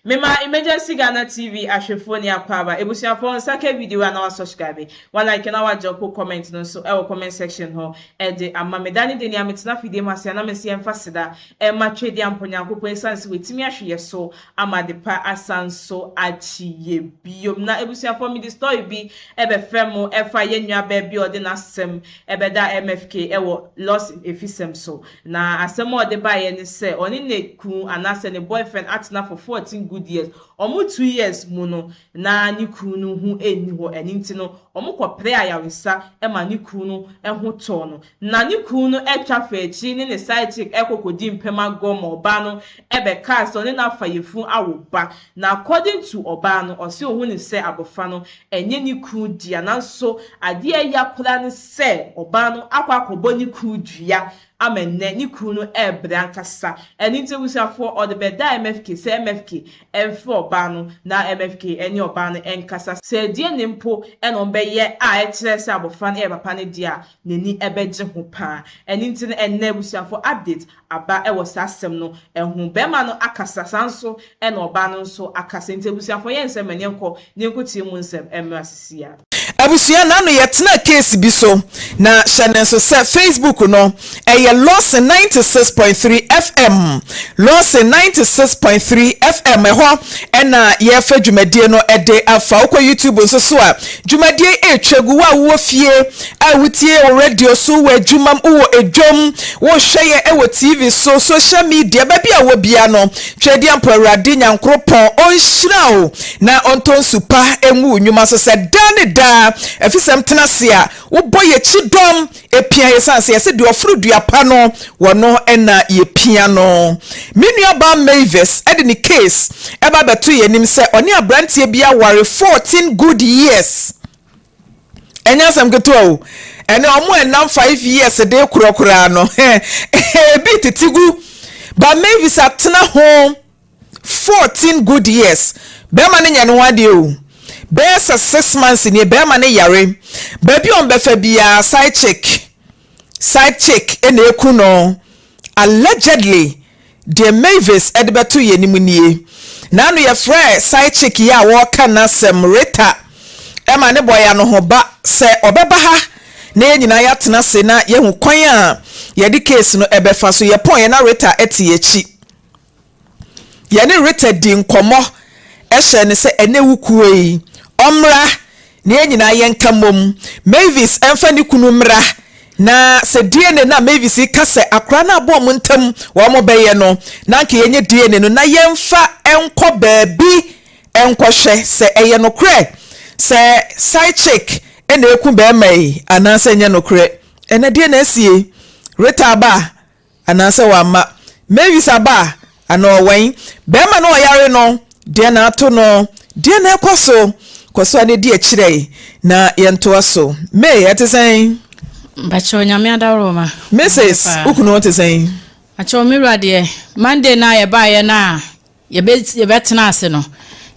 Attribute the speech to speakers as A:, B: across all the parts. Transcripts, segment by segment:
A: Mema Emergency Ghana TV ahwɛfoɔ ni akwaaba. Ebusuafoɔ nsa ka video a na wasubscribe, wa like na wa drop comment no nso ɛwɔ comment section hɔ ɛde ama me. Da ne de nea metena fidie mu ase a na mesi ɛmfa seda ɛma Twɛdi Ampo Nyankopɔn esiane sɛ wɔatumi ahwɛ yɛ so ama de pa asan so akyi yɛ biom. Na ebusuafoɔ, mede story bi ɛbɛfrɛ mo ɛfa yɛn nua baa bi a ɔde n'asɛm ɛbɛda MFK ɛwɔ Lawson Efisɛm so. Na asɛm a ɔde baeɛ ne sɛ ɔne ne kun anaasɛ ne boyfriend atena for 14 good years. Ɔmo 2 years mu no na ne kun no ho ɛnni hɔ. Ɛne nti no ɔmo kɔpere ayaresa ɛma ne kun no ɛho tɔɔ no, na ne kun no ɛtwa fa akyi ne ne side chick ɛkɔkɔdi mpɛm agorɔ ma ɔbaa no ɛbɛkaa sɛ ɔne n'afa yɛfunu awo ba. Na according to ɔbaa no, ɔsi ohun ne sɛ abɔfra no ɛnyɛ ne kun dea. Nanso adeɛ ɛya koraa ne sɛ ɔbaa no akɔ akɔbɔ ne kun dua ama nnɛ ne kun no ɛrebrɛ ankasa. Ɛne nti abusuafoɔ, ɔde bɛda MFK sɛ MFK ɛmfrɛ ɔbaa no na MFK ɛne ɔbaa no ɛnkasa sɛ ɛdeɛ ne mpo ɛna ɔbɛyɛ a ɛkyerɛ sɛ abɔfra no ɛyɛ papa no deɛ a n'ani ɛbɛgye ho paa. Ɛne nti no ɛnnɛ abusuafoɔ, update aba ɛwɔ saa asɛm no ɛho. Bɛrima no akasa, saa nso ɛna ɔbaa no nso akasa. Nti abusuafoɔ, yɛn nsɛm ɛnyɛ nkɔ ne nkotie mu nsɛm ɛmmerɛ sisi a.
B: Abusua, n'ano yɛtena case bi so na hyɛ ne nso sɛ Facebook no ɛyɛ Lawson 96.3 FM, Lawson 96.3 FM, ɛhɔ ɛna yɛfa dwumadie no ɛde afa. Wokɔ YouTube nso so a, dwumadie ɛretwa gu. Wo a wowɔ fie a wotie wɔ radio so, wɔ adwumam, wowɔ edwom, wohwɛ yɛ ɛwɔ TV so, social media, baabi a wɔ bia no, Twɛdeɛ Mpo Awurade Nyankoropɔn ɔnhyira wo na ɔntɔ nsu pa ngu wo nnwuma so sɛ daa ne daa Afisɛm tena ase a wobɔ yɛkyi dɔm epia yɛ san sɛ yɛsɛ deɛ ɔforo dua pa no wɔno ɛna yɛpia no. Me nuabaa Mavis ɛde ne case ɛba bɛto yɛn anim sɛ ɔne aberanteɛ bi aware 14 good years. Ɛnyɛ asɛm ketewa o. Ɛne ɔmo ɛnam 5 years de korɔ koraa no ebi tete gu ba. Mavis atena ho 14 good years. Bɛrima no nyɛ ne ho adeɛ o. Bɛyɛ sɛ 6 months nie, bɛrima no yare. Baabi a ɔmbɛfa biara, side chick, side chick ɛna eku no, allegedly. Deɛ Mavis ɛde bɛto yɛn anim nie. N'ano yɛfrɛ side chick yi a wɔreka n'asɛm Rita, ɛma ne bɔya no ho ba sɛ ɔbɛba ha na yɛn nyinaa yɛatena ase na yɛhu kwan a yɛde case no ɛbɛfa so. Yɛpɔn yɛn na Rita ɛte yɛn akyi. Yɛne Rita di nkɔmmɔ ɛhyɛ ne sɛ ɛnɛ wukuo yi ɔmmra na yɛn nyinaa yɛnka mmom, Mavis ɛmfa ne kunu mmra, na sɛ DNA na Mavis yi ka sɛ akora no abɔ ɔmo ntam wɔn bɛyɛ no, na nka yɛnyɛ DNA no na yɛmfa ɛnkɔ baabi ɛnkɔhwɛ sɛ ɛyɛ nokorɛ sɛ side chick ɛna eku bɛrima yi anaasɛ ɛnyɛ nokorɛ. Ɛnɛ deɛ na esie, Rita aba anaasɛ wamma, Mavis aba ana ɔwɛn bɛrima no ɔyare no, deɛ na ato no, deɛ na ɛkɔ so kɔ so a ne di akyerɛ yi na yɛntoa so. May, ɛte sɛn?
C: Bakyɛw, Nyame adaworo ma.
B: Mrs wokunu te sɛn?
C: Bakyɛw, me wura deɛ, Monday na yɛbaeɛ no a yɛbɛtena ase no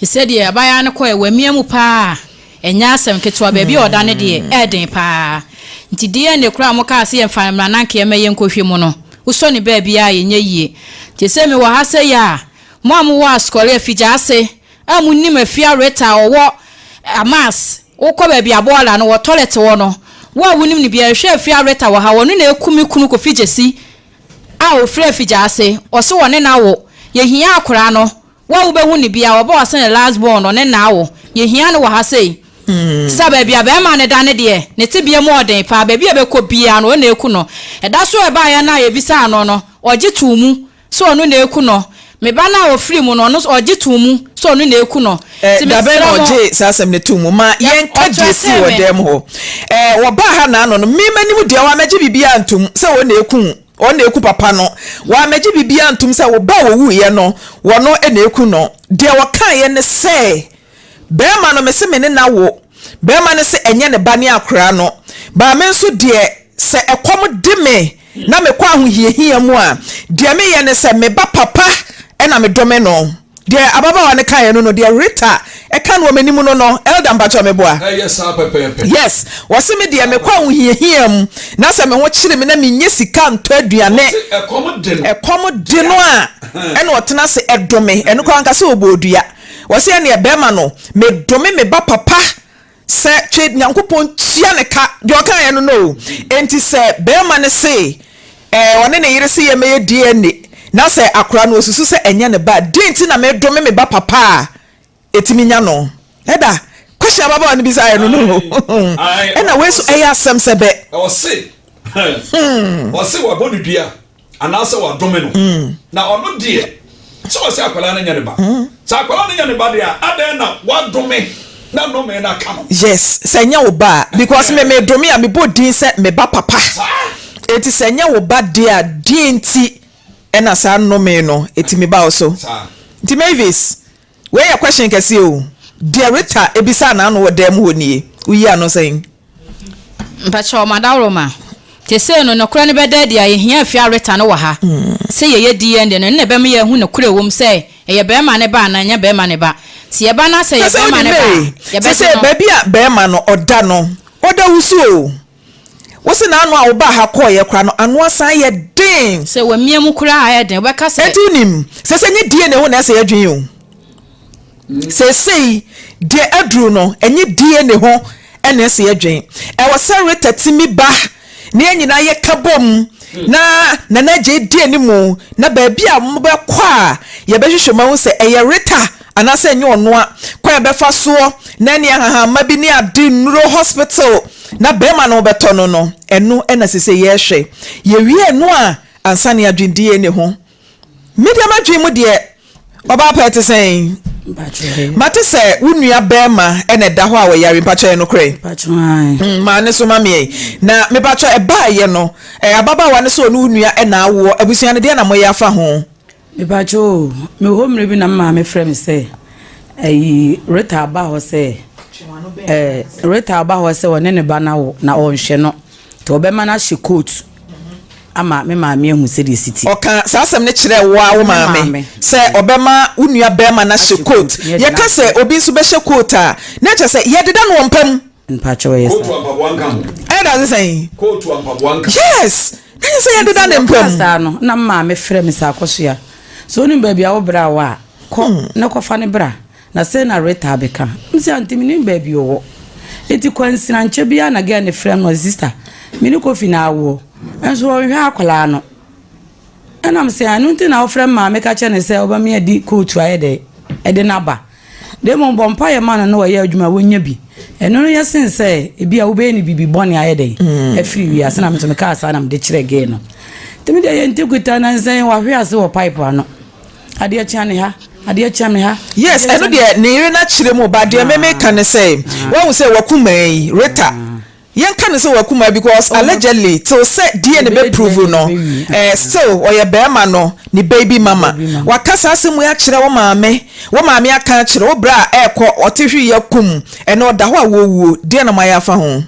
C: sɛdeɛ abayewa no kɔɛ wamia mu paa. Ɛnyɛ asɛm ketewa. Baabi a ɔda no deɛ, ɛɛden paa. Nti DNA koraa a mokaa sɛ yɛmfa mmra na nka yɛmɛ yɛnkɔhwɛ mu no, wosɔ ne baabi a yɛnyɛ yie. Nti sɛ mewɔ ha sɛ yɛ a mo a mowɔ Asukɔre Afigya ase a monim Afia Rita a ɔwɔ Amas, wokɔ baabi a bɔɔla no wɔ, toilet wɔ no, wo a wonim no biara, hwɛ Afia Rita wɔ ha. Wɔno na ɛku me kunu Kofi Gyesi a ofiri Afigya ase. Ɔse wɔne na wo yɛhia akwaraa no. Wo a wobɛhu ne bia wɔbɛ wɔ sɛ ne last born no ne na awo. Yɛhia no wɔ ha sei. Te sɛ baabi a bɛrima ne da ne deɛ, ne te bia mu ɔden paa. Baabi a bɛkɔ biara no, ɔno na ɛku no. Ɛda so a ɛbaeɛ no a yɛbisaa no no, ɔgye too mu sɛ ɔno na ɛku no. Me ba no a ɔfiri mu no, ɔno ɔgye too mu sɛ ɔno na ɛku no.
B: Nti dabɛn na mesrɛ mo. Ɔgye saa asɛm no to mu ma yɛnka deɛ si
C: ɔkyerɛkyerɛ
B: wɔ
C: me.
B: dɛm hɔ. Wɔbaa ha naano no, mema nim deɛ wɔamɛgye biribiara ntom sɛ wɔn na eku, wɔn na eku papa no. Wɔamɛgye biribiara ntom sɛ wo ba a wɔwuiɛ no, wɔno na eku no. Deɛ wɔkaeɛ ne sɛ bɛrima no mese me ne na wo bɛrima no sɛ ɛnyɛ ne ba ne akwaraa no. Baa me nso deɛ, sɛ ɛkɔm de me na mekɔ ahohiahia mu a, deɛ meyɛ ne sɛ me ba papa ɛna medome no. Deɛ ababaawa no kaeɛ no no, deɛ Rita ɛka no wɔ m'anim no no, Elder mpakyɛw meboa?
D: Ɛyɛ saa pɛpɛɛpɛ.
B: Yes, wɔse me deɛ mekɔ ahohiahia mu na sɛ me ho kyere me na mennya sika ntɔ aduane,
D: Ɔse ɛkɔm de no.
B: Ɛkɔm de no a ɛna ɔtena ase ɛdome, ɛno koraa wanka sɛ ɔbɔɔ dua. Wɔse ɛneɛ bɛɛma no, medome me ba papa Sɛ twe Nyankopɔn tua ne ka, deɛ ɔkaeɛ no no o. Enti sɛ barima no se ɛɛ ɔne ne yere se yɛmmɛyɛ DNA na sɛ akwadaa no ɔsusu sɛ ɛnyɛ ne ba a, deɛn nti na medome me ba papa a ɛtumi nya no? Ɛda, question ababaawa no bisaeɛ no no o. Ɛna wei nso ɛyɛ asɛm sɛ bɛ.
D: Ɔse, ɔse wabɔ no dua. anaasɛ wadome no, na ɔno deɛ, sɛ ɔsɛ akwadaa no nyɛ ne ba. Sɛ akwadaa no nyɛ ne ba deɛ a, adɛn na wadome na nnome no aka no?
B: Yes, sɛ ɛnyɛ wo ba a, because me medome a, mebɔ din sɛ me ba papa. Enti sɛ ɛnyɛ wo ba deɛ a, deɛn nti na saa nnome no ɛtumi ba wo so? Nti Mavis, Wei yɛ question kɛseɛ o. Deɛ Rita bisaa n'ano wɔ dan mu hɔ nie, woyi ano sɛn?
C: Mpakyɛw Madaworoma, Sesei no nokorɛ no bɛda adi a yɛhia afie a Rita no wɔ ha sɛ yɛyɛ DNA no, ɛno na ɛbɛma yɛahu nokorɛ ɛwom sɛ ɛyɛ bɛɛma no ba anaa ɛnyɛ bɛɛma no ba. Sɛ yɛba na sɛ ɛyɛ
B: Kyerɛ sɛ
C: bɛɛma
B: wonim
C: no ba a,
B: ee,
C: yɛbɛgye
B: sesei
C: no.
B: baabi a bɛɛma no ɔda no, ɔda wusu o. Wo se n'ano a wobaa ha kɔɔeɛ koraa no, ano asan ayɛ den.
C: Sɛ wamia mu koraa a ɛyɛ den, wobɛka sɛ.
B: Enti wonim, seesei ɛnyɛ DNA ho na ɛsɛ yɛdwen o. Seesei deɛ aduru no, ɛnyɛ DNA ho na ɛsɛ yɛdwen. Ɛwɔ sɛ Rita tumi ba na yɛn nyinaa yɛka bom na Nana Adjei di anim na baabi a mobɛkɔ a yɛbɛhwehwɛ mu ahu sɛ ɛyɛ Rita anaasɛ ɛnyɛ ɔno a, kwan a ɛbɛfa soɔ na ɛne ahahamma bi ne ade nnuro hospital na bɛrima no bɛtɔ no no, ɛno na seesei yɛrehwɛ. Yɛwie ɛno a, ansa na yɛadwen DNA ho. Me deɛ m'adwene mu deɛ, ɔbaa pɛɛ te sɛn? Mate sɛ wo nua bɛrima na ɛda hɔ a ɔyare, mpakyɛ ɛyɛ nokorɛ? Mm, maa ne so ma meɛ. Na mepakyɛ ɛbaayɛ no, ababaawa no sɛ ɔne wo nua na awoɔ, abusua no deɛ na moyɛ afa ho?
E: Mepakyɛ o, mewɔ hɔ mmerɛ bi na me maame frɛ me sɛ ayi Rita aba hɔ sɛ ɛɛ Rita aba hɔ sɛ ɔne ne ba no awo na ɔnhwɛ no nti ɔbɛma no ahyɛ coat ama me maame ahu sɛdeɛ ɛsi ti.
B: Ɔka saa asɛm no kyerɛɛ wo ara wo maame sɛ ɔbɛma wo nua barima no ahyɛ coat. Yɛka sɛ obi nso bɛhyɛ coat a, na kyerɛ sɛ yɛdeda no wɔ mpa mu.
E: Mpakyɛw ɛyɛ
D: Kootu
E: saa.
D: a mpaboa nka ho.
B: Ɛyɛ dade sɛn?
D: Kootu a mpaboa nka ho.
B: Yes! Na kyerɛ sɛ yɛdeda
E: Nti
B: ne mpa
E: ɔkaa
B: mu.
E: saa no, na me maame frɛ me sɛ Akosua, sɛ wonim baabi a wo bra wɔ a, kɔ na kɔfa no bra. Na sei na Rita abɛka. Mese aunty mennim baabi ɔwɔ. Nti kwansina nkyɛ biara na girl no frɛ me na ɔse sister, me ne Kofi na awoɔ, nso ɔnhwɛ akwadaa no. Ɛna mese ɛno nti na wofrɛ me maame ka kyerɛ no sɛ ɔbɛma yɛde kootu ayɛ dɛ ɛde no aba. Na mmom bɔ mpaeɛ ma no na wayɛ adwuma a wɔnya bi. Ɛno no yɛ sen sɛ ebi a wobɛyɛ no biribi bɔne ayɛ dɛn afiri wiase. Na me nso mekaa saa na mede kyerɛɛ girl no. Nti me deɛ yɛnte kuta nansa yi wahwe ase wɔ pipe ano. Adeɛ kyea ne ha, adeɛ kyea me ha.
B: Yes, ɛno deɛ ne yere no akyerɛ mu but deɛ me meka ne sɛ wahu sɛ wakumaa yi Rita yɛnka no sɛ wakumaa because allegedly till sɛ DNA bɛ prove no eh, still ɔyɛ bɛrima no ne baby mama waka saa asɛm yi akyerɛ wo maame wo maame aka akyerɛ wo berɛ a ɛrekɔ ɔte hwee yɛ kum ɛnɛ ɔda hɔ a wɔwuo deɛ na moayɛ afa ho.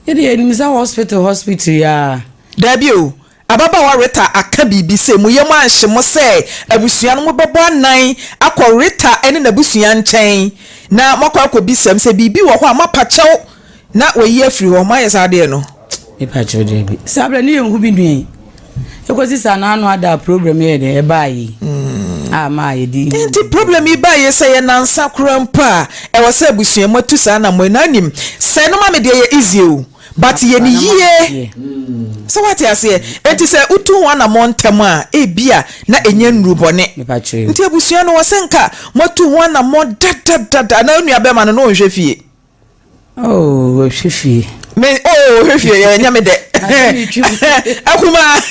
E: Yɛde yɛnim sɛ hospital hospital yi ara.
B: Daabi o, Ababaawa Rita aka biribi sɛ, Mo yam anhye mo sɛ abusua no mobɛbɔ anan akɔ Rita ne n'abusua nkyɛn na moakɔ akɔbisa mu sɛ biribi wɔ hɔ a moapa kyɛw na wɔayi afiri hɔ? Moayɛ saa adeɛ no?
E: Mepa kyɛw daabi. Saa berɛ no yɛnhu bi nua yi. Ɛkɔsi saa na ano ada a problem yɛ dɛ ɛbaa yi a maa yɛdi.
B: Nti problem yi baa yi sɛ yɛ nansa koraa mpo a ɛwɔ sɛ abusua moatu saa anammɔn yi. Na wonim sɛ ɛno ma me deɛ ɛyɛ easy o. But yɛ no yie. Sɛ woate aseɛ? Enti sɛ wotu ho anammɔn ntɛm a, ebia na ɛnyɛ nnuru bɔne. Nti abusua no, wɔ sɛ nka moatu ho anammɔn dadadada. Anaa wo nua bɛrima no, na ɔnhwɛ fie?
E: Oh, ɔhwɛ fie.
B: Me, oh, ɔhwɛ fie, ɛnyɛ me dɛ. Akumaa,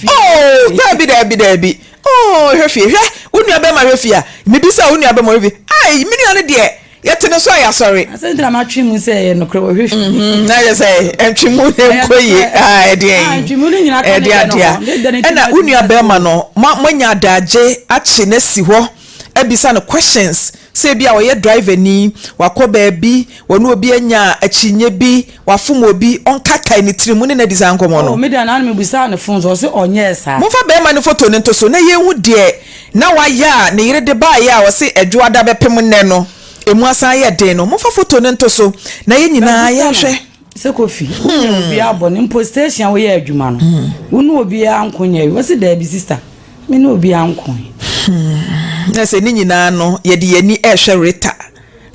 B: oh, daabi, daabi, daabi. Oh, ɔhwɛ fie. Hwɛ, wo nua bɛrima hwɛ fie a, mebisa wo nua bɛrima ɔhwɛ fie. Ai, me nua no deɛ, Yɛte ne so a yɛasɔre.
E: Asɛ nti na matwe mu sɛ ɛyɛ nokorɛ wɔhwɛ fie.
B: Mhm, na yɛ sɛ ɛntwe mu na ɛnkɔ yie. Ah, ɛdeɛn?
E: Ntwe mu no nyinaa ka ne
B: Ɛdeɛ
E: dɛ no
B: adeɛ
E: hɔ. Ne dɛ no
B: a.
E: nti
B: Ɛna wo nua bɛrima no, mo moanya adagye akye no asi hɔ abisa no questions. Sɛ ebia ɔyɛ driverni, wakɔ baabi, ɔne obi anya akyinnye bi, wafom obi, ɔnkaakae ne tirim, wo ne no adi saa nkɔmmɔ no?
E: Oh, me deɛ na mebisaa no phone so, ɔse ɔnyɛɛ saa.
B: Momfa barima no foto no nto so na yɛnhu deɛ na wayɛ a ne yere de baeɛ a ɔse Adwoada bɛpem nnɛ no, ɛmu asan ayɛ den no. Momfa foto no nto so na yɛn nyinaa
E: Mabisa no
B: yɛnhwɛ.
E: sɛ Kofi, wonyɛ obiara bɔne, mpo station a woyɛ adwuma no, wo ne obiara nko nyɛe? Ɔse daabi sister. Me ne obiara nkoe.
B: Hmm, na sɛ ne nyinaa no, yɛde yɛn ani rehwɛ Rita.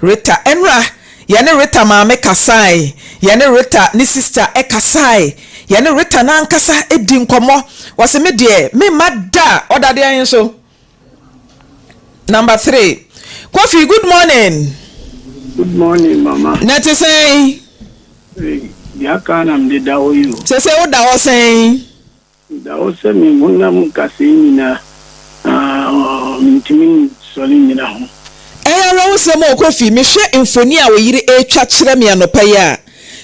B: Rita, ɛnora, yɛne Rita maame kasae, yɛne Rita ne sista kasae, yɛne Rita n'ankasa di nkɔmmɔ. Wɔse me deɛ, memma da a, ɔda deɛn nso? Number three. Kofi, good morning.
F: Good morning, mama.
B: Na te sɛn?
F: Deɛ aka na mede da hɔ yi o.
B: Sɛ sɛ woda hɔ sɛn?
F: Meda hɔ sɛ me honam nkasɛɛ nyinaa, na mintumi nsɔre nnyina ho.
B: Ɛyɛ awerɛhosɛm o, Kofi, mehwɛ mfoni a wo yere retwa kyerɛ me anɔpa yi a,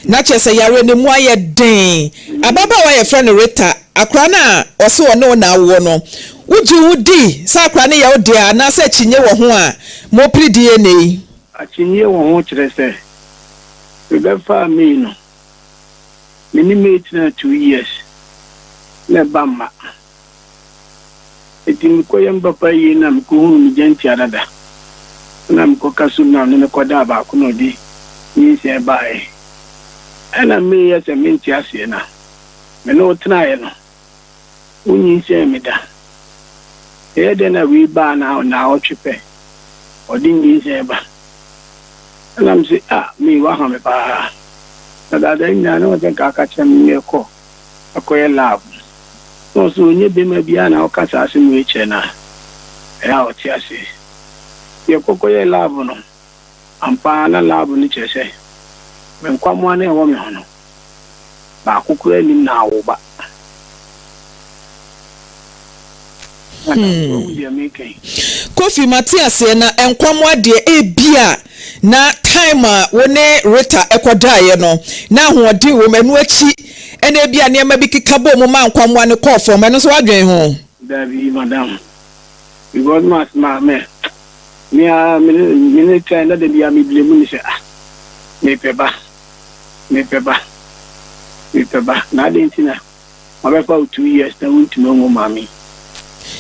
B: na kyerɛ sɛ yareɛ no mu ayɛ den. Ababaawa a yɛfrɛ no Rita, akwadaa no a ɔse ɔne wo na awoɔ no, wogye wo di sɛ akwadaa no yɛ wo dea anaasɛ akyinnye wɔ ho a mopere DNA yi?
F: Akyinnye wɔ ho kyerɛ sɛ, mebɛfaa May no, Me ne May tenaa 2 years na ɛba mma. Enti mekɔyɛ me papa yie na mekɔhunuu ne gyantia dada. Ɛna mekɔka sum na ɔne no kɔdaa baako na ɔde nyinsɛn baeɛ. Ɛna May yɛ sɛ mente aseɛ na me ne wo tenaeɛ no, wonyinsɛn me da. Ɛyɛ dɛn na wei baa na naawɔtwe pɛ ɔde nyinsɛn ba? Ɛna mese, ah, May woaha me paa. Na daadaa nyinaa na ɔsɛ nka aka kyerɛ me mekɔ akɔyɛ lab. Na ɔsɛ ɔnyɛ bɛrima biara na ɔka saa asɛm wei kyerɛ no a, ɛyɛ a ɔte aseɛ. Yɛkɔkɔyɛ lab no, ampa ara na lab no kyerɛ sɛ me nkwammoa no a ɛwɔ me ho no, baako koraa nnim na awo ba.
B: Kofi, mate aseɛ, na nkwammoa deɛ ebia na time a wo ne Rita kɔdaeɛ no na ahoɔden wɔ mu, ɛno akyi ɛna ebia nneɛma bi keka bɔɔ mu maa nkwammoa no kɔɔ fam, ɛno nso woadwen ho?
F: Dabi madam, because ma ma me me ara me ne me ne try na da biara me blame no sɛ ah mepɛ ba mepɛ ba mepɛ ba na adɛn nti na mabɛfa wo 2 years na wontumi nwo maame.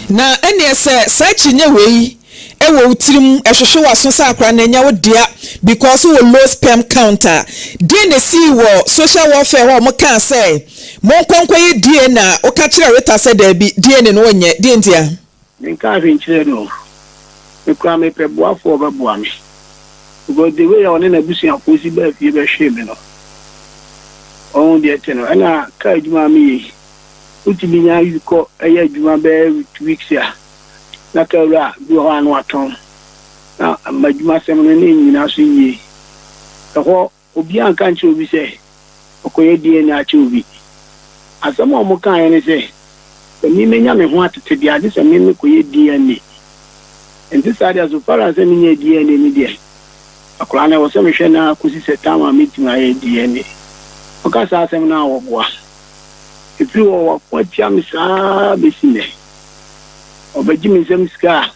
B: Na ɛneɛ sɛ saa akyinnye wei wɔ wo tirim, ɛhwehwe w'aso sɛ akora no ɛnyɛ wo dea because wowɔ low sperm count a, deɛn na ɛsii wɔ social welfare hɔ a wɔkaa sɛ monkɔ nkɔyɛ DNA a woka kyerɛɛ Rita sɛ daabi, DNA no wonyɛ, deɛn ntia?
F: Menkaa hwee nkyerɛɛ no o. Me koraa mepɛ boafoɔ a ɔbɛboa me because the way a ɔne n'abusuafoɔ si baa fie bɛhwee me no, ɔhu deɛ ɛte no. Ɛna kaa adwuma a meyɛ yi, wotumi nya kɔ yɛ adwuma bɛyɛ 2 weeks a, na kaa wura bi wɔ hɔ a na watɔn na m'adwumasɛm no ne nnyina so yie. Ɛhɔ obiara nka nkyerɛ obi sɛ ɔkɔyɛ DNA akyɛ obi. Asɛm a wɔkaeɛ ne sɛ, sɛ me menya me ho atete deɛ agye sɛ me mekɔyɛ DNA. Nti saa deɛ so far as sɛ menyɛɛ DNA no deɛ, akwadaa no ɛwɔ sɛ mehwɛ no ara kɔsi sɛ time a mɛtumi ayɛ DNA. Ɔka saa asɛm no a wɔboa. Ɛfiri hɔ wako atia me saa bɛsi nnɛ. Ɔbɛgye me nsam sika a,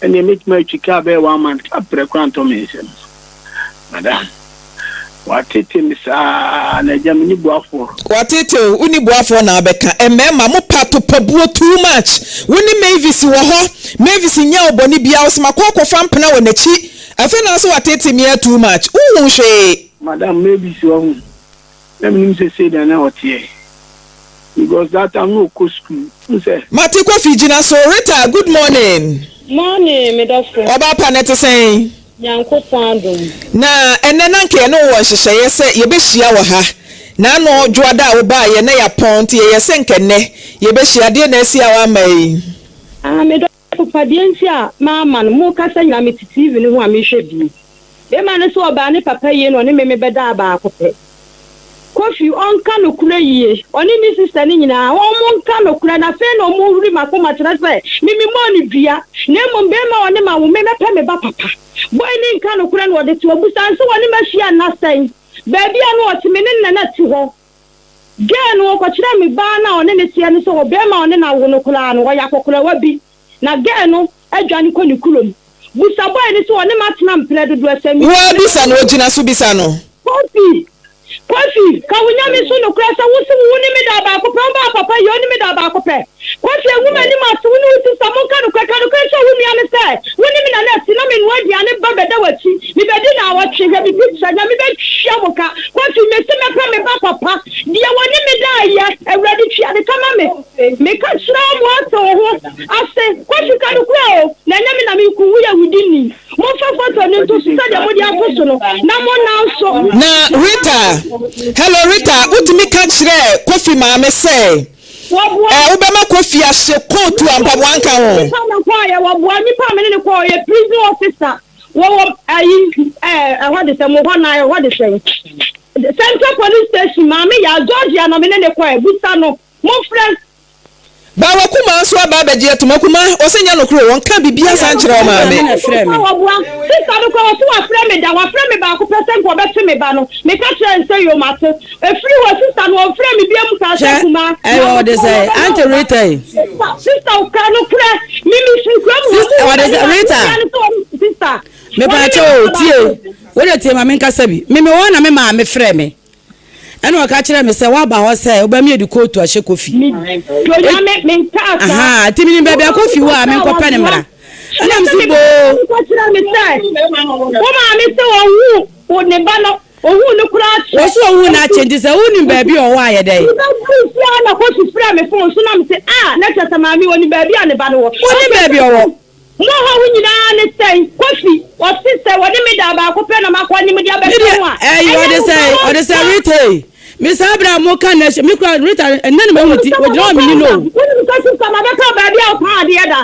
F: ɛnneɛ mɛtumi atwi kaa bɛyɛ one month kaprɛ koraa ntɔ me nsam. Madam, watete me saa na agya menni boafoɔ.
B: Watete wo, wonni boafoɔ na wabɛka. Mmarima, mo pɛ atopabuo too much. Wo ne Mavis wɔ hɔ, Mavis nyɛɛ wo bɔne biara, ɔse makɔ akɔfa mpena wɔ n'akyi. Afei na wose watete me ara too much. Wonhuu hwee.
F: Madam, Mavis wahu. Na menim sɛ sei na na ɔteɛ because that time na ɔkɔ school. Wohu sɛ.
B: Mate Kofi gyina so. Rita, good morning.
G: Morning me dɔfo.
B: Ɔbaa pa no ɛte sɛn?
G: Nyankopɔn adom.
B: Na ɛnnɛ na anka yɛne wo wɔ nhyehyɛeɛ sɛ yɛbɛhyia wɔ ha. Naano Dwoada a wobaeɛ na yɛapɔn nti yɛyɛ sɛ nka nnɛ yɛbɛhyia. Deɛn na asi a woamma yi?
G: Ah me dɔfo pa, deɛ nti a mamma no, mokasa nyinaa mete TV no ho a mehwɛ bi. Bɛrima no sɛ ɔbaa ne papa yie na ɔne me mebɛdaa baako pɛ. Kofi ɔnka nokorɛ yie, ɔne ne sister no nyinaa wɔn nka nokorɛ na afei na wɔn huri makoma kyerɛ sɛ me me mɔɔ no dua na mmom bɛrima a ɔne ma wo me mɛpɛ me ba papa. Boy no nka nokorɛ na ɔde to abusa nso wɔne mahyia nna sɛn baabi a na ɔte me ne no na na te hɔ. Girl no ɔkɔkyerɛɛ me baa no a ɔne no teɛ no sɛ ɔbarima a ɔne no awo no koraa no ɔyɛ akɔkorawa bi na girl no adwane kɔ ne kurom. Busa boy no sɛ ɔne m'atena mprɛ dodoɔ sɛ me.
B: Woaa bisa no, ogyina so bisa no.
G: Kofi, Kofi, ka wo Nyame so nokorɛ sɛ wo se wo ne me da baako pɛ, wo baa papa yɛ wo ne me da baako pɛ. Kofi, ngu m'anim ase, wo ne wo sista monka nokorɛ, ka nokorɛ kyerɛ wo nua no sɛ wo ne me nana asi na menoa aduane ba bɛda w'akyi, mebɛdi naawɔtwe, hwɛ me picture, Nyame bɛtua mo ka. Kofi, mese mɛpɛ me ba papa, deɛ wɔne me daeɛ, Awurade tua ne ka ma me. Meka kyerɛ wo ma woate wo ho ase. Kofi, ka nokorɛ o, na ɛnyɛ me na meku wo, woyɛ wudini. Momfa foto no nto so sɛdeɛ mode ato so no, na monnan so.
B: Na Rita, hello Rita, wotumi ka kyerɛɛ Kofi maame sɛ eh, wobɛma Kofi ahyɛ kootu a mpaboa nka ho?
G: Nipa na kɔɔyɛ, wɔboa nipa a mene ne kɔɔ, ɔyɛ prison officer, wɔwɔ ayi ɛɛ ɛhɔ de sɛ mo hɔ na ɛhɔ de sɛn Central Police Station, maame ya Georgia na mene ne kɔɛ, busa no, momfrɛ.
B: Ba wakuma nso aba abɛgye atom akuma ɔsɛ nyɛ nokorɛ o ɔnka biribiara saa nkyerɛ ɔmaame.
G: Ɔboa ɔboa sister no koraa ɔse wafrɛ me da wafrɛ me baako pɛ sɛ nka ɔbɛte me ba no meka kyerɛɛ no sɛ yoo mate ɛfiri hɔ sister no ɔmfrɛ me biam kaa sɛ
E: Hwɛ
G: kumaa
E: ɛyɛ ɔde sɛ Auntie Rita yi.
G: Sister sister ka nokorɛ me me firi kurom hɔ
E: Sister
G: mo
E: ɔde
G: hu
E: sɛ
G: m'anim
E: Rita.
G: ase no sɛ ɔne sister
E: Mepaakyɛ o tie wo de tie ma menkasa bi me me wɔ hɔ na me maame frɛ me. Ɛna ɔka kyerɛɛ me sɛ, Woaba hɔ sɛ wobɛma yɛde kootu ahyɛ Kofi. Ahaa, nti menim baabi a Kofi wɔ a menkɔpɛ no mmra. Ɛna mese boo. Wɔ so ɔhuu no akyɛ nti sɛ wonim baabi a ɔwɔ a yɛ dɛn? Wonim baabi a ɔwɔ?
G: Mo haw nyinaa ne sɛn? Kofi, Ɔse sɛ wɔne me da baako pɛ na makɔ ne mo de abɛka ho a,
E: ɛyi
G: ɛnyɛ
E: ɔde sɛ
G: nokware
E: ɔde sɛ
G: ɔmfa.
E: Rita yi me saa bere a mo ka na me kura Rita ɛnɛ na mahu ti
G: Wonim sɛ
E: ogyina hɔ meni no o.
G: Wonim sɛ sista mabɛka baabi a ɔtɔn adeɛ da.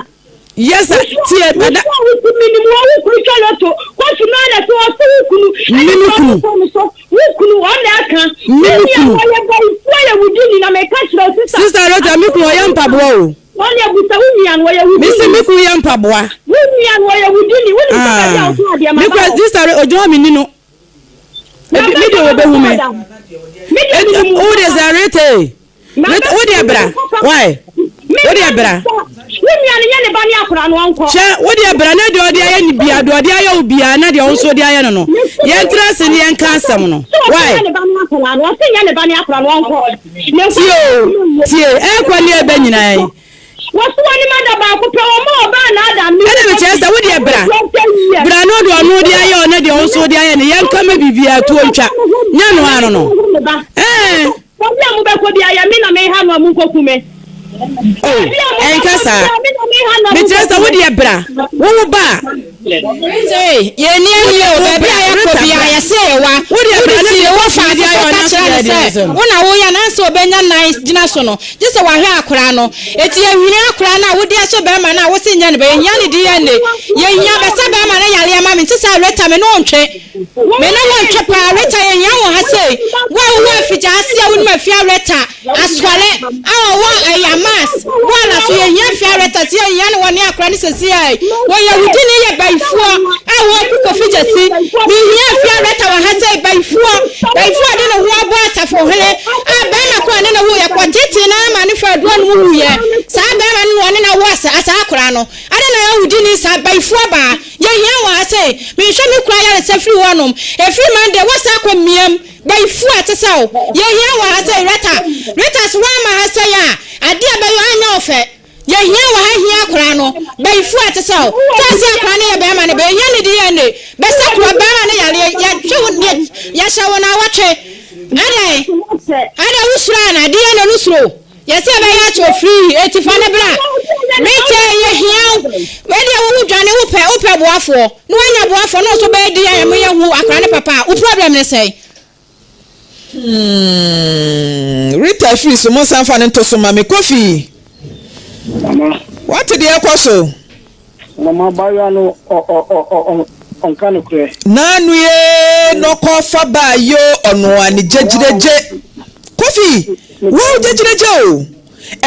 E: Yes sir tie mada.
G: Wo wo ti menim wɔ wo kunu twa loto Kofi no ara na ɛte ɔse wo kunu
E: Me
G: ɛne
E: me
G: sɛ
E: kunu.
G: ɔmo kɔ no so wo kunu ɔna ɛka
E: Me me
G: wo nua
E: kunu.
G: ɔyɛ bayifoɔ yɛ wo di ni na meka kyerɛ wo sista.
E: Sista Rita me kunu ɔyɛ mpaboa o.
G: Wɔn deɛ busa wo nua no ɔyɛ wo
E: Mese
G: dini.
E: me kunu yɛ mpaboa.
G: Wo nua no ɔyɛ wo dini. Wonim sɛ baabi a
E: Ah,
G: wotɔn adeɛ
E: me
G: maba
E: kura
G: hɔ.
E: sister ogyina hɔ menni no.
G: Na
E: Ebi me
G: bɛka
E: deɛ
G: ma
E: wɔbɛhu
G: bɛtɔ
E: me.
G: da. Me deɛ
E: Eti
G: menim wo
E: wo deɛ
G: papa.
E: sɛ Rita e.
G: Na
E: Rita
G: bɛka
E: wo deɛ
G: menim
E: bra.
G: wo papa.
E: Why?
G: Me
E: Wo
G: nua
E: deɛ
G: no
E: bra.
G: sɛ wo nua no nyɛ ne ba ne akora no ɔnkɔ.
E: Hwɛ wo deɛ bra na deɛ ɔde ayɛ ne bia deɛ ɔde ayɛ wo bia na deɛ wo nso de ayɛ no no. Yɛntra ase ne yɛnka asɛm no.
G: Sɛ ɔse
E: Why?
G: nyɛ ne ba ne akora no ɔse nyɛ ne ba ne akora no ɔnkɔ.
E: Tie o, tie, ɛkɔ ne ɛbɛ nyinaa yi.
G: Wɔso wɔn anim ada baako pɛ, wɔn a ɔbaa n'ada no.
E: Ɛna mekyerɛ sɛ wo deɛ bra, bra no deɛ ɔno de ayɛ ɔno deɛ ɔnso de ayɛ no, yɛnka ma biribiara tuo ntwa, nyɛ no ano no. Ɛɛ.
G: Baabi a mobɛkɔ bi ayɛ me na meha no a monkɔku me.
E: Oh, ɛnka saa. Mekyerɛ sɛ wo deɛ bra, wo wo ba a.
C: Sei, yɛnni ani o, baabi a yɛkɔ biara yɛse yɛwa. Wode tie wo faase so ka kyerɛ no sɛ wo na woyɛ no ansa ɔbɛnya nan gyina so no, gye sɛ wahwɛ akora no. Enti yɛhia akora no a wode ahyɛ bɛrima no a wose nyɛ no ba, yɛhia ne DNA. Yɛhia bɛsa bɛrima no yareɛ ma me, nte saa Rita me ne wo ntwe. Me ne wo ntwe paa Rita yɛhia wo ha sei. Wo a wowɔ afigyaase a wonim afia Rita. Asɔre a ɔwɔ Ayamas Bɔɔla so yɛhia Fiareta sɛ yɛhia no wɔ ne akora ne sɛsiai wɔyɛ wudini yɛ bayifoɔ a wɔku Kofi Gyasi mehia Fiareta wɔ ha sɛ bayifoɔ bayifoɔ a ɔde ne ho abɔ asafo hene a bɛrima ko a ne ne woyɛ kɔtetee na ama ne fa aduro no mu wuyɛ saa bɛrima no na ɔne na wo asa saa akora no adɛn na yɛ wudini saa bayifoɔ baa yɛhia wɔ ha sɛ mehwɛ me kura yaresa firi hɔnom ɛfiri Monday wɔsa akɔ mmiam Bayifo a ɛte sɛ wo, yɛhia wɔ ha sɛ Rita. Rita so woamma ha sɛe a, adeɛ a ɛbɛyɔ anyɛ wo fɛ. Yɛhia wɔ ha hia akwadaa no. Bayifo a ɛte sɛ wo. Sɛ sɛ akwadaa no yɛ bɛrima no bɛ, yɛhia ne DNA. Bɛsɛ kura bɛrima no yareɛ, yɛtwe wo, yɛ, yɛhyɛ wo naawɔtwe. Adɛn? Adɛn wo suro ana? DNA no suro. Yɛsɛ yɛbɛyɛ akyɛ wo free, eti fa no bra. Rita yɛhia wo. Wei deɛ wo ho dwane, wopɛ, wopɛ boafoɔ. Na wanya boafoɔ na ɔso bɛyɛ DNA ma yɛahu akwadaa no papa a, wo problem ne sɛn?
B: Hmm, Rita firi so, monsan fa no nto so ma me. Kofi,
F: Mama.
B: wate deɛ ɛkɔ so?
F: Mama, abaayewa no ɔ ɔ ɔ ɔ ɔnka nokorɛ.
B: Naanu ye nɔkɔ fa baa yo ɔnoa ne gyegyregye. Kofi, wo gyegyregye o.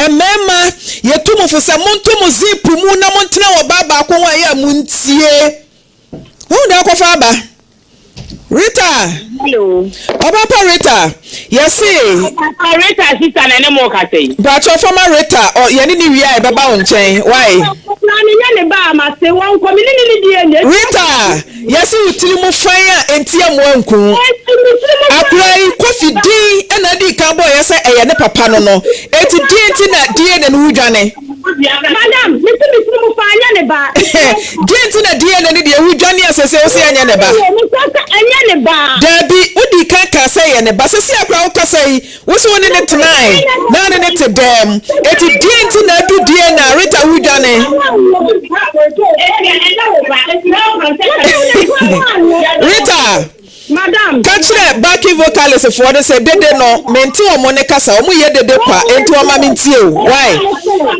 B: Mmarima, yɛtu mo fo sɛ monto mo zip mu na montena ɔbaa baako ho a ɛyɛ a montie. Wohu deɛ akɔfa aba? Rita!
H: Hello.
B: Ɔbapa Rita, yɛse.
H: Ɔbapa Rita sista na ɛne mo kasa yi.
B: Mpakyɛw fama Rita, ɔ yɛne ne wie a yɛbɛba wo nkyɛn, why?
G: Na me nyɛ ne ba a mase wɔnkɔ me ne ne ne DNA.
B: Rita, yɛse wo tiri mu fan a enti amoa nku wo. Akora yi Kofi din na adi kan bɔɔ yɛ sɛ ɛyɛ ne papa no no, enti deɛn nti na DNA no wodwane?
G: Madam, me se me tiri mu fan nyɛ ne ba.
B: Deɛn nti na DNA no deɛ wodwane a sese wose ɛnyɛ ne ba?
G: Ɛnyɛ ne ba.
B: Daabi, wodii kan kaa sɛ ɛyɛ ne ba. Sese a koraa wokasa yi, wose wo ne no tenae, na wo ne no te dɛm. Enti deɛn nti na adu DNA a Rita wodwane? Rita!
G: Madam.
B: Ka kyerɛ backing vocalist foɔ no sɛ dede no mente wɔn ne kasa wɔn yɛ dede kwa enti wɔn ma mentie o why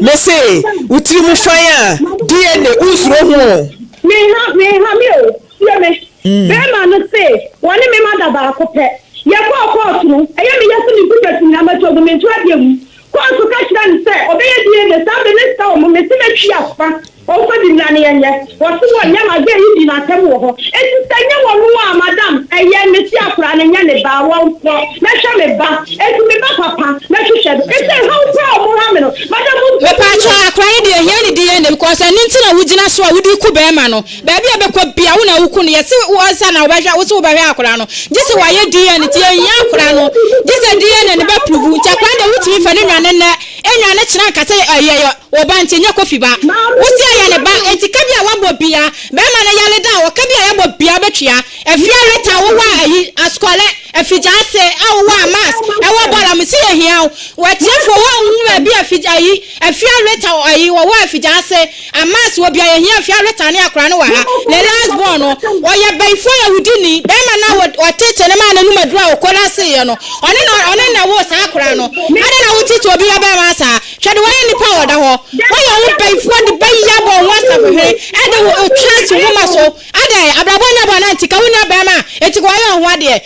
B: mese wo tiri mu fan a DNA wonsuro ho o.
G: Menha menha me o tie me bɛɛma no se wɔne me ma da baako pɛ yɛkɔɔ kɔɔto no ɛyɛ me ya se me nkuta ti nyinaa matu agu mento adeɛ mu Kɔɔ so ka kyerɛɛ no sɛ ɔbɛyɛ DNA saa bere no sika wɔ mo mese mɛtwi afa ɔmfa bi mmra na yɛnyɛ wɔse wɔnyɛ ma girl yi dii no atɛm wɔ hɔ enti sɛ nyɛ wɔno a madam ɛyɛ mese akwadaa no nyɛ ne ba wɔnkɔ mɛhwɛ me ba enti me ba papa mɛhwehwɛ no enti ɛhaw paa a ɔmo ha me no madam mo
C: Mepaakyɛw akora no deɛ ehia ne DNA because ɛno nti na wogyina so a wode ku bɛɛma no. Baabi a ɔbɛkɔ bia wo na woku no yɛse wo ansa na wobɛhwɛ wose wobɛhwɛ akora no gyese wayɛ DNA nti yɛnhia akora no gyesɛ DNA no bɛ prove nti akora no deɛ wotumi fa no nwane nnɛ nwane kyena nka sɛ ɛyɛ wo ba nti ɛnyɛ Kofi ba wose ɛyɛ ne ba nti ka bi a wabɔ bia bɛrima no yare da a ɔka bi a yɛbɔ bia wobɛtua Afia Rita wowɔ a ayi asukɔlɛ afigyaase a wowɔ a mass ɛwɔ bɔla mese yɛhia wo watiefo wɔ nhu baabi a ayi Afia Rita ayi wɔwɔ afigyaase Amas wɔ bia yɛhia mfe awetaa ne akora no wɔ ha. Ne last born no ɔyɛ bayifoɔ yahudi ni bɛɛma no a ɔtete no maa no num aduru a ɔkolase yɛ no ɔne na ɔne na woo saa akora no adɛn na wo tete obi ba bɛɛma saa hwɛ de wayɛ nipa a ɔda hɔ wayɛ wo bayifoɔ de bayi abɔ wo ho asafohene ɛde wo trans nwoma so Adɛn, abrabɔ nyɛ bɔne nti ka wo nua barima a enti ka wayɛ wo ho adeɛ?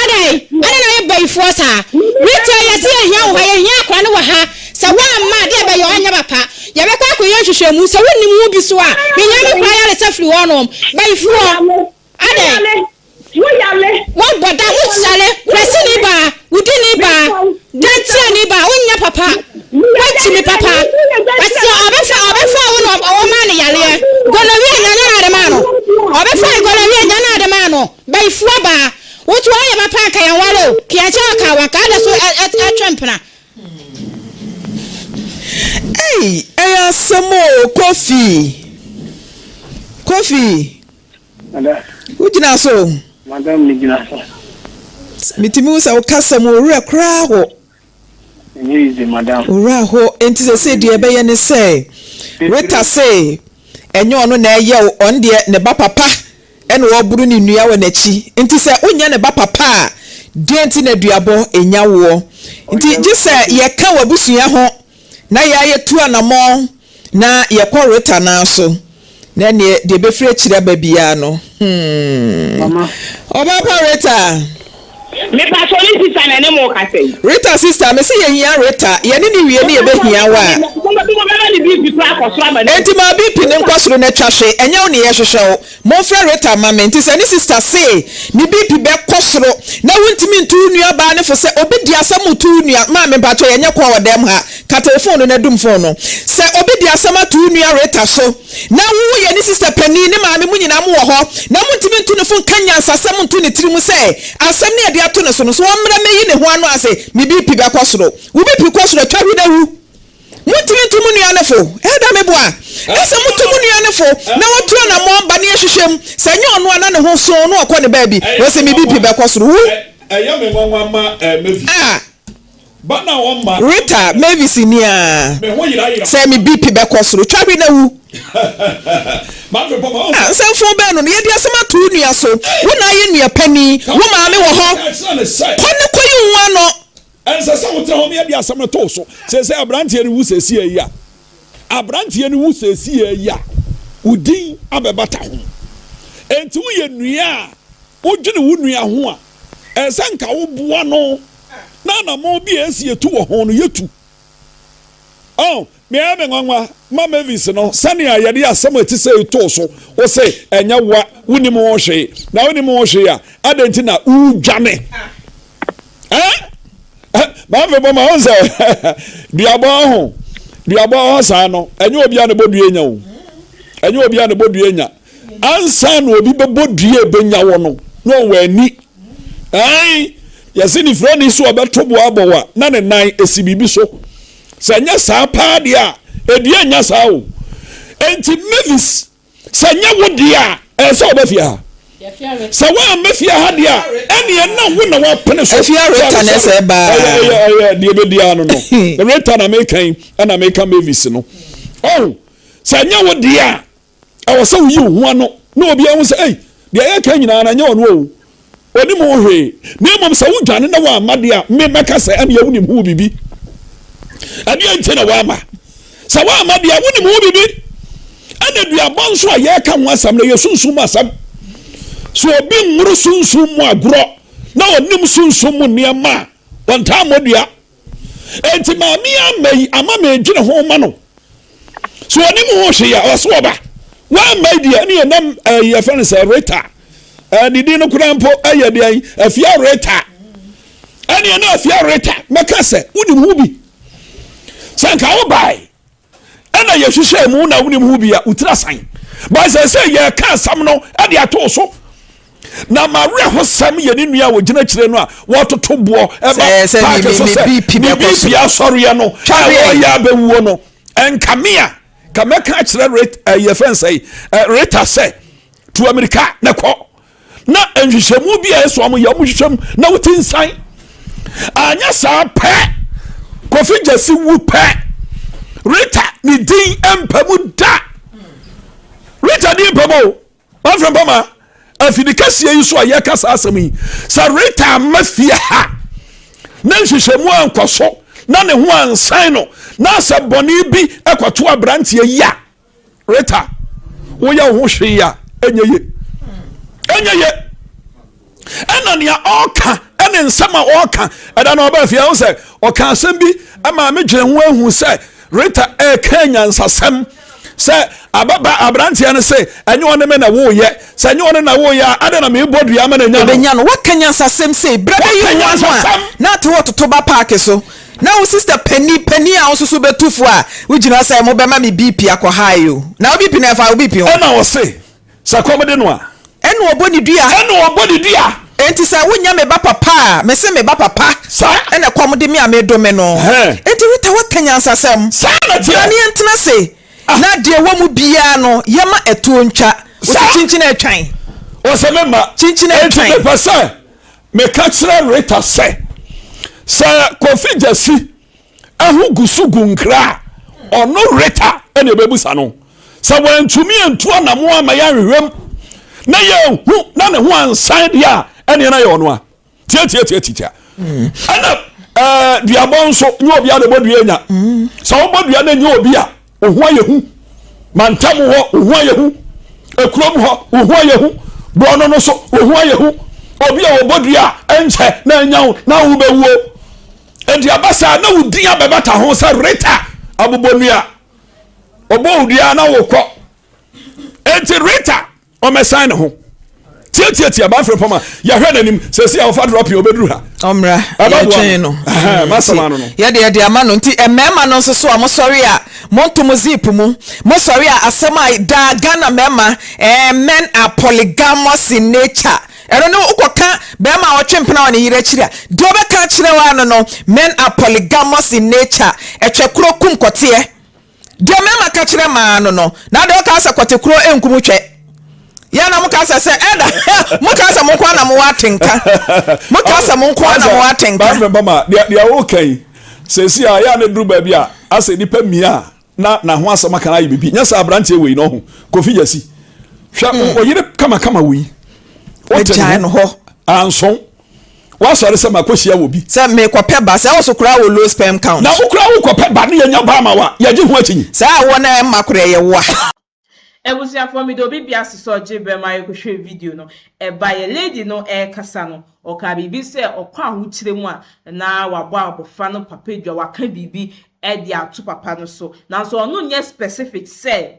C: Adɛn, adɛn na woyɛ bayifoɔ saa? Rita, yɛse yɛhia wo ha, yɛhia akora no wɔ ha, sɛ woamma a, deɛ ɛbɛyɛ ɔnyɛ papa. Yɛbɛkɔ akɔyɛ nhwehwɛmu, sɛ wonim ho bi so a, mehia me kora ayaresa firi hɔnom. Bayifoɔ, adɛn? Woabɔ da, woyare, kuraseni baa, wudini baa, dantiani baa, wonyɛ papa, woakyi me papa. Kwasia, ɔbɛfa, ɔbɛfa wo na ɔmaa no yareɛ. Gonorrhea nya na ade maa no. Ɔbɛfa gonorrhea nya na ade maa no. Bayifoɔ baa, woto ayɛ papa anka yɛn ware o, keɛnkyɛ ɔka wanka ada so ɛtwe mpena.
B: Ei, ɛyɛ asɛm o, Kofi, Kofi.
F: Madam.
B: Wogyina so?
F: Madam, megyina so.
B: Metumi hu sɛ wo kasa mu owura koraa ho.
F: Ɛnyɛ easy, madam.
B: Owura ho, enti sɛ deɛ ɛbɛyɛ ne sɛ Rita se ɛnyɛ ɔno na ɛyɛ wo, ɔno deɛ ne ba papa ɛna ɔboro ne nnua wɔ n'akyi. Nti sɛ wonyɛ ne ba papa a, deɛ nti na duabɔ ɛnya woɔ? Nti gye sɛ yɛka w'abusua ho na yɛa yɛtu anamɔn na yɛkɔ Rita nan so, na ɛneɛ deɛ ɛbɛfiri akyiri aba biara no, hmm.
F: Mama.
B: Ɔbaapa Rita.
H: Mepakyɛw ne sister na ɛne mo kasa yi.
B: Rita sister, mese yɛhia Rita, yɛne no wie ne yɛbɛhia wo a.
H: Mobɛma ne BP koraa akɔ soro ama no.
B: Enti ma BP no nkɔ soro na twa hwe, ɛnyɛ wo ne yɛhwehwɛ wo. Momfrɛ Rita mma me. Nti sɛ ne sister se ne BP bɛkɔ soro na wontumi ntu wo nua baa no fo sɛ obi de asɛm reto wo nua maame mpakyɛw yɛnyɛ kɔɔ wɔ dɛm ha kata wo phone no na dum phone no sɛ obi de asɛm ato wo nua Rita so na wo woyɛ ne sister panin ne maame mo nyinaa mo wɔ hɔ na montumi ntu no fo nka nyansasɛm nto ne tiri mu sɛ asɛm no yɛde ato ne so no so ɔmmrɛ mɛyi ne ho ano ase me BP bɛkɔ soro wo BP kɔ soro atwa hwi na wu. Montumi ntu mo nua no fo? Ɛda me bo a, ɛsɛ motu mo nua no fo na watu anammɔn ba ne yɛhwehwɛ mu. Sɛ ɛnyɛ ɔno a na ne ho so na ɔkɔ ne baabi. Ɔse me BP bɛkɔ soro. Wu!
D: Ɛyɛ me nwanwa ma Mavis.
B: Ah!
D: Ba na ɔmma.
B: Rita, Mavis ni a.
D: Me ho yera yera.
B: Sɛ me BP bɛkɔ soro. Twa hwe na wu.
D: Mafe pɔ ma ɔmfa.
B: Ah, nsɛmfoo bɛn no no? Yɛde asɛm ato wo nua so. Wo na ayɛ nua panin. Wo maame wɔ hɔ. Kɔ ne kɔyi wo ho ano.
D: Ɛnsɛ sɛ wotena hɔ ma yɛde asɛm no to wo so. Seesei aberanteɛ no wu seesei yi a, aberanteɛ no wu seesei yi a, wo din abɛbata ho. Enti woyɛ nua a wodwene wo nua ho a, ɛsɛ sɛ nka woboa no na anammɔn bi a ɛsɛ yɛtu wɔ ho no, yɛtu. Oh, Me ara me nwanwa ma Mavis no sɛnea yɛde asɛm a ɛte sɛi too so, wo se ɛnyɛ woa, wonnim ho hwee, na wonnim ho hwee a, adɛn nti na woredwane? Eh? Maame bɔ ma wo sɛ duabɔ ho, duabɔ hɔ saa no, ɛnyɛ obi a ne bɔ dua nya o. Ɛnyɛ obi a ne bɔ dua nya. Ansa na obi bɛbɔ dua ɛbɛnya wɔ no, na ɔwɔ ani. Ɛn, yɛse ne firani so ɔbɛto boa abɔ wa na ne nan esi biribi so. Sɛ ɛnyɛ saa paa deɛ a, edua nnya saa o. Enti Mavis, sɛ ɛnyɛ wo deɛ a, ɛyɛ sɛ ɔba fie ha. Sɛ woamma fie ha deɛ a, ɛneɛ na wo na woapene so.
B: Afia Rita na ɛsɛ ɛbaa.
D: Ɛyɛ ɛyɛ ɛyɛ deɛ ɛbɛdi ara no no. Rita na meka yi, ɛna meka Mavis no. Oh, sɛ ɛnyɛ wo deɛ a, Ɛwɔ sɛ woyi wo ho ano na obiara hu sɛ, ei, deɛ yɛreka nyinaa no, ɛnyɛ ɔno o. Ɔnim ho hwee. Na mmom sɛ wodwane na woamma deɛ a, me mɛka sɛ ɛnneɛ wonim ho biribi. Ɛdeɛn nti na woamma? Sɛ woamma deɛ a, wonim ho biribi. Ɛna duabɔ nso a yɛreka ho asɛm no, ɛyɛ sunsum mu asɛm. Sɛ obi nworo sunsum mu agorɔ na ɔnim sunsum mu nneɛma a, ɔntaa mmɔ dua. Enti maame amma yi ama medwene ho ma no. So ɔnim ho hwee a ɔso ɔba. Wamma yi deɛ ɛne yɛnam ɛyi yɛfrɛ no sɛ Rita. Ne din no koraa mpo ɛyɛ deɛ Afia Rita. Ɛne yɛn Afia Rita mɛka sɛ wonim ho bi. Sɛ nka wo bae ɛna yɛhwehwɛ mu na wonim ho bi a wotiri asan. Ba sɛ sɛ yɛka asɛm no ɛde ato so. Na m'awerɛhosɛm yɛ ne nua a wɔgyina akyire no a wɔtoto boɔ ɛba paake so sɛ ne BP asɔreɛ no a wɔyɛ abɛwuo no. Ɛnka me a, ka mɛka akyerɛ yɛfrɛ no sɛ Rita sɛ tu amirika na kɔ na nhwehwɛmu bi a ɛsɛ wɔn yɛ wɔn hwehwɛ mu na wote nsan. Anyɛ saa pɛ, Kofi Gyasi wu pɛ, Rita ne din mpa mu da. Rita din mpa mu o. Wafrɛ mpa ma afidi kɛseɛ yi so a yɛka saa asɛm yi sɛ Rita amma fie ha na nhwehwɛmu ankɔ so na ne ho ansan no na asɛ bɔne bi kɔto aberanteɛ yi a Rita woyɛ wo ho hwee a ɛnyɛ ye ɛnyɛ ye ɛna nea ɔka ɛne nsɛm a ɔka ɛda na ɔbaa fie ɛho sɛ ɔka asɛm bi ɛma me dwene ho ahu sɛ Rita ɛka nyansasɛm sɛ ababa aberanteɛ no se ɛnyɛ ɔne me na woyɛ sɛ ɛnyɛ ɔne na woyɛ a adɛn na mebɔ dua ama no anya no
B: ɛbɛnya no waka nyansasɛm sei berɛ bɛyi wo ano a na ate hɔ toto ba paake so na wo sister pani pani a wo nso so bɛtu fo a wogyina sɛ mobɛma me BP akɔ high o na wo BP no ɛfa wo BP ho
D: ɛna ɔse Sɛ kɔm de no a.
B: Ɛna ɔbɔ ne dua.
D: Ɛna ɔbɔ ne dua.
B: Enti sɛ wonyɛ me ba papa a, mese me ba papa.
D: Saa.
B: Ɛna kɔm de me a medome no.
D: Ɛhɛn.
B: Enti Rita woaka nyansasɛm.
D: Saa na ɛteɛ.
B: Bra ne yɛntena ase.
D: Ah.
B: Na deɛ ɛwɔ mu biara no, yɛma ɛtoɔ ntwa. Ɔse
D: Saa.
B: kyinkyin atwan.
D: Ɔse me mma.
B: Kyinkyin
D: Enti
B: atwan.
D: mepɛ sɛ meka kyerɛ Rita sɛ, sɛ Kofi Gyasi ɛho gu so gu nkra a, ɔno Rita ɛna ɛbɛbusa no. Sɛ wantumi antu anamo ama yɛanhwehwɛ mu na yɛnhu na ne ho ansan deɛ a, ɛneɛ na yɛ ɔno a. Tiatiatiatia. Ɛna ɛɛ duabɔ nso nyɛ obi a na ɛbɔ dua nya. Sɛ wobɔ dua na nyɛ obi a, wo ho ayɛ hu. Mantam hɔ, wo ho ayɛ hu. Ekurom hɔ, wo ho ayɛ hu. Borɔno no so, wo ho ayɛ hu. Obi a wɔbɔ dua a, ɛnkyɛ na anya wo na wobɛwuo. Enti aba saa na wo din abɛbata ho sɛ Rita abobɔnua. Ɔbɔ wo dua na wokɔ. Enti Rita ɔmɛsan ne ho. Tiatiatia ba afiri pɔma yɛhwɛ n'anim sɛsi a ɔfa drop yɛ ɔbɛduru ha.
B: Ɔmmra yɛtwɛn no.
D: Masɛm ano no.
B: Yɛde yɛde ama no nti mmarima no nso so a mosɔre a monto mo zip mu mosɔre a asɛm a daa Ghana mmarima eh, men are polygamous in nature. Ɛno ne wokɔka bɛrima a ɔtwe mpena wɔ ne yere akyiri a, deɛ ɔbɛka akyerɛ wo ara no no, men are polygamous in nature, ɛtwɛ koro kum kɔteɛ. Deɛ mmarima ka kyerɛ mmaa no no, na deɛ ɔka sɛ kɔte koro nkum twɛ. Yɛ na moka sɛ sɛ ɛda moka sɛ mo nko ara na mowɔ atenka. Moka sɛ mo nko ara na mowɔ atenka.
D: Bafɛ bama deɛ deɛ woka yi sɛsi a yɛ a na duru baabi a asɛ nipa mia a na na ho asɛm aka no ayɛ biribi nyɛ sɛ aberanteɛ wei no ɔho Kofi Gyasi hwɛ hmm. ɔyere kamakama wei
B: wote ne ho
D: anso wasɔre sɛ makɔhyia wɔ bi
B: sɛ mekɔpɛ ba sɛ wo so koraa wɔ low sperm count
D: na wo koraa wokɔpɛ ba ne yɛnya ba ama wa yɛgye ho akyinyi
B: saa wɔ na ɛmma koraa yɛ woa.
A: Abusuafoɔ meda obi bia ase sɛ ɔgye berɛ ma yɛkɔhwɛɛ video no ɛbaeɛ lady no ɛrekasa no ɔkaa biribi sɛ ɔkɔ ahokyerɛ mu a na wabɔ abɔfra no papa dwa waka biribi. de ato papa no so. Nanso ɔno nyɛ specific sɛ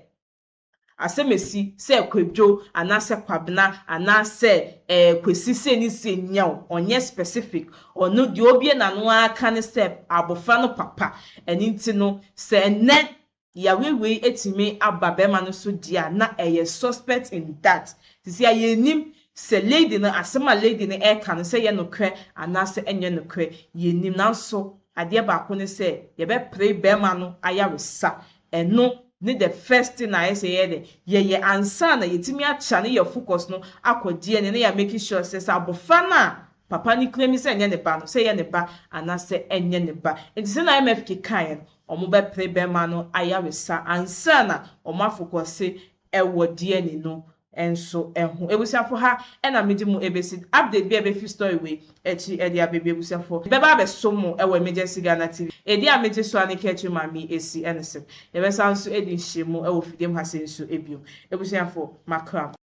A: asɛm esi sɛ Kwadwo anaasɛ Kwabena anaasɛ ɛɛ Kwesi sei ne sei nyɛ o. Ɔnyɛ specific. Ɔno deɛ obue n'ano ara ka ne sɛ abɔfra no papa. Ɛno nti no sɛ ɛnnɛ yareɛ wei atumi aba bɛrima no so deɛ a na ɛyɛ suspect in that. Sisi a yɛnnim sɛ lady no asɛm a lady no ɛreka no sɛ ɛyɛ nokorɛ anaasɛ ɛnyɛ nokorɛ. Yɛnnim nanso adeɛ baako ne sɛ yɛbɛpere bɛrima no ayaresa. Ɛno ne the first thing a ɛsɛ yɛyɛ dɛ yɛyɛ ansa na yɛtumi akyɛ ne yɛ focus no akɔ DNA na yɛ making sure sɛ sɛ abɔfra no a papa no claim sɛ ɛnyɛ ne ba no sɛ ɛyɛ ne ba anaasɛ ɛnyɛ ne ba. Nti sɛ na IMF kekaeɛ no wɔn bɛpere bɛrima no ayaresa ansa na wɔn afocus ɛwɔ DNA no nso ho. Ebusuafo ha ɛna mede mu ebesi update bi a ɛbɛfi story wei akyi ɛde abɛbi ebusuafo. Bɛba abɛso mo ɛwɔ Emergency Ghana TV. Edi a megye so a ne ka akyire maame esi ɛne sɛm. Yɛbɛsan nso edi nhyiamu ɛwɔ fidiem ha se nso ebio. Ebusuafo makra.